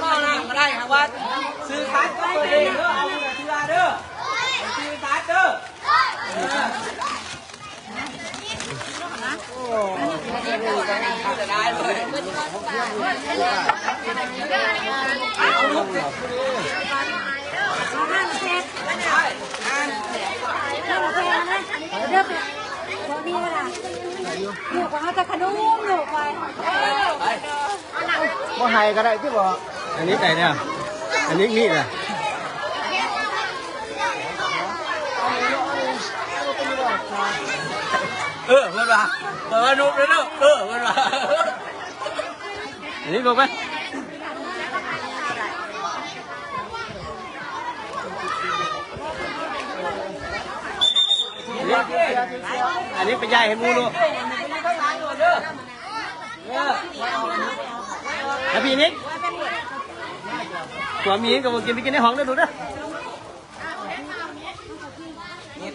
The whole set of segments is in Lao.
ເວົ້ານຳກໍໄດ້ ຫາກວ່າສື່ສັດກັບຕົວເອງເດີ ເອົາເທື່ອເດີ ຊື່ສັດເດີ. ບໍ່ໃຫ້ກໍໄດ້ຕິບໍ? ອັນນີ້ໄດ້ແລ້ວ ອັນນີ້ມີແລ້ວ. ເອີ ເພິ່ນວ່າ ເພິ່ນວ່ານຸບເດີ ເອີ ເພິ່ນວ່າ ອັນນີ້ລົງໄປ ອັນນີ້ໄປຢາຍໃຫ້ໝູ່ດູ. ແລ້ວພີ່ນິກ ຜົວມີຫຍັງກໍບໍ່ກິນ ໄປກິນໃນຫ້ອງເດີລູກເດີ. ເຮັດ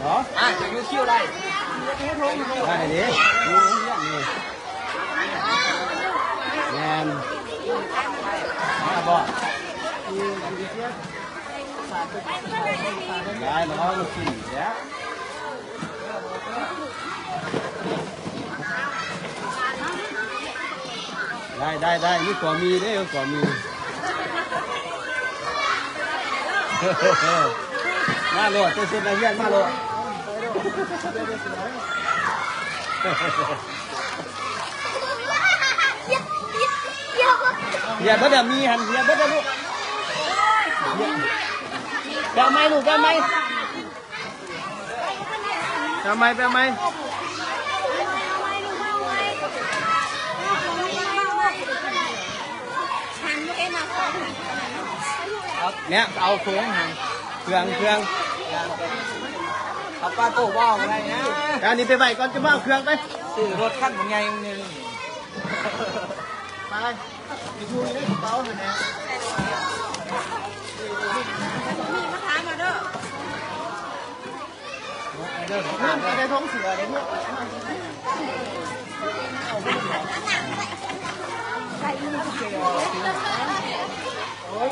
ເນາະ ອ່າ ຈະຢູ່ຄິວໄດ້ ໄດ້ເດ້ ຢູ່ໂຮງຮຽນນີ້ ແມ່ນ ມາບໍ່ ໄດ້ເນາະ ມັນກິນແລ້ວ. ໄດ້ ໄດ້ ໄດ້ ມີກວ່າມີເດ້ ກວ່າມີ ມາໂລດ ເຈົ້າເສັດນັກຮຽນ ມາໂລດ ຮຽນເບິດແລ້ວ ມີຫັ້ນ ຮຽນເບິດແລ້ວລູກ ໄປເອົາໃໝ່ລູກ ໄປເອົາໃໝ່. ໄປເອົາໃໝ່ ໄປເອົາໃໝ່. ເນຍ ເອົາໂຄງຫັ້ນ ເຄື່ອງ ເຄື່ອງ ເອົາປາໂຕ້ເວົ້າໄດ້ນະ ເອົານີ້ໄປໄວ້ກ່ອນ ຈະມາເອົາເຄື່ອງໄປ ຊື້ລົດຄັນໃຫຍ່ໜຶ່ງ ໄປ ຢູ່ໃນກະເປົາຫັ້ນແຫຼະ ມີມາຖາມເອົາເດີ.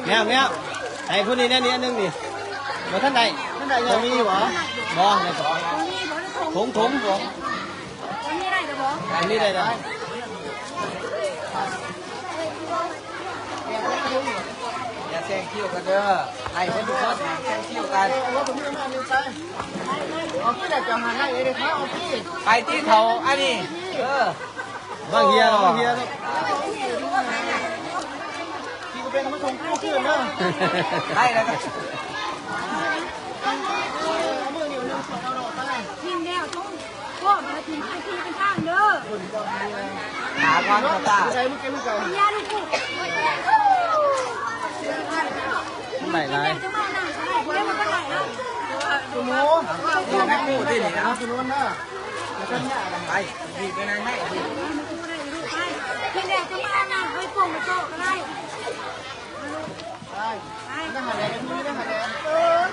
ແມວ ແມວ ໃຫ້ຜູ້ນີ້ແດ່ນີ້ອັນໜຶ່ງນີ້ ບໍ່ທັນໄດ້ ບໍ່ມີບໍ່? ບໍ່ ໃນກະເປົາ ຖົງ ຖົງ ບໍ່ ອັນນີ້ໄດ້ແລ້ວ ຢ່າແຊງຄິວກັນເດີ ໄລ່ເພິ່ນທຸກຄົນ ແຊງຄິວກັນ ໄປທີ່ເຂົາອັນນີ້ ເອີ ບັກເຮຍ ບັກເຮຍ ໄລ່ແລ້ວກໍ ພວກມາຖິງໄປທີ່ເປັນທາງເດີ ຫາກ່ອນຕາ ເປັນຍາລູກກູ ໄດ້ຫຼາຍ ເດ ມັນກໍໄດ້ລະ ໂອ້ໂຫ ໄປ ດີໄປນາງໄດ້ ໄປ ທີ່ແລກຈະມານະ ໄປໂປ່ງໄປໂຕະກໍໄດ້ ໄປ ໄປ ນັ້ນຫັ້ນແຫຼະ ຢູ່ນັ້ນຫັ້ນແຫຼະ ເອີ.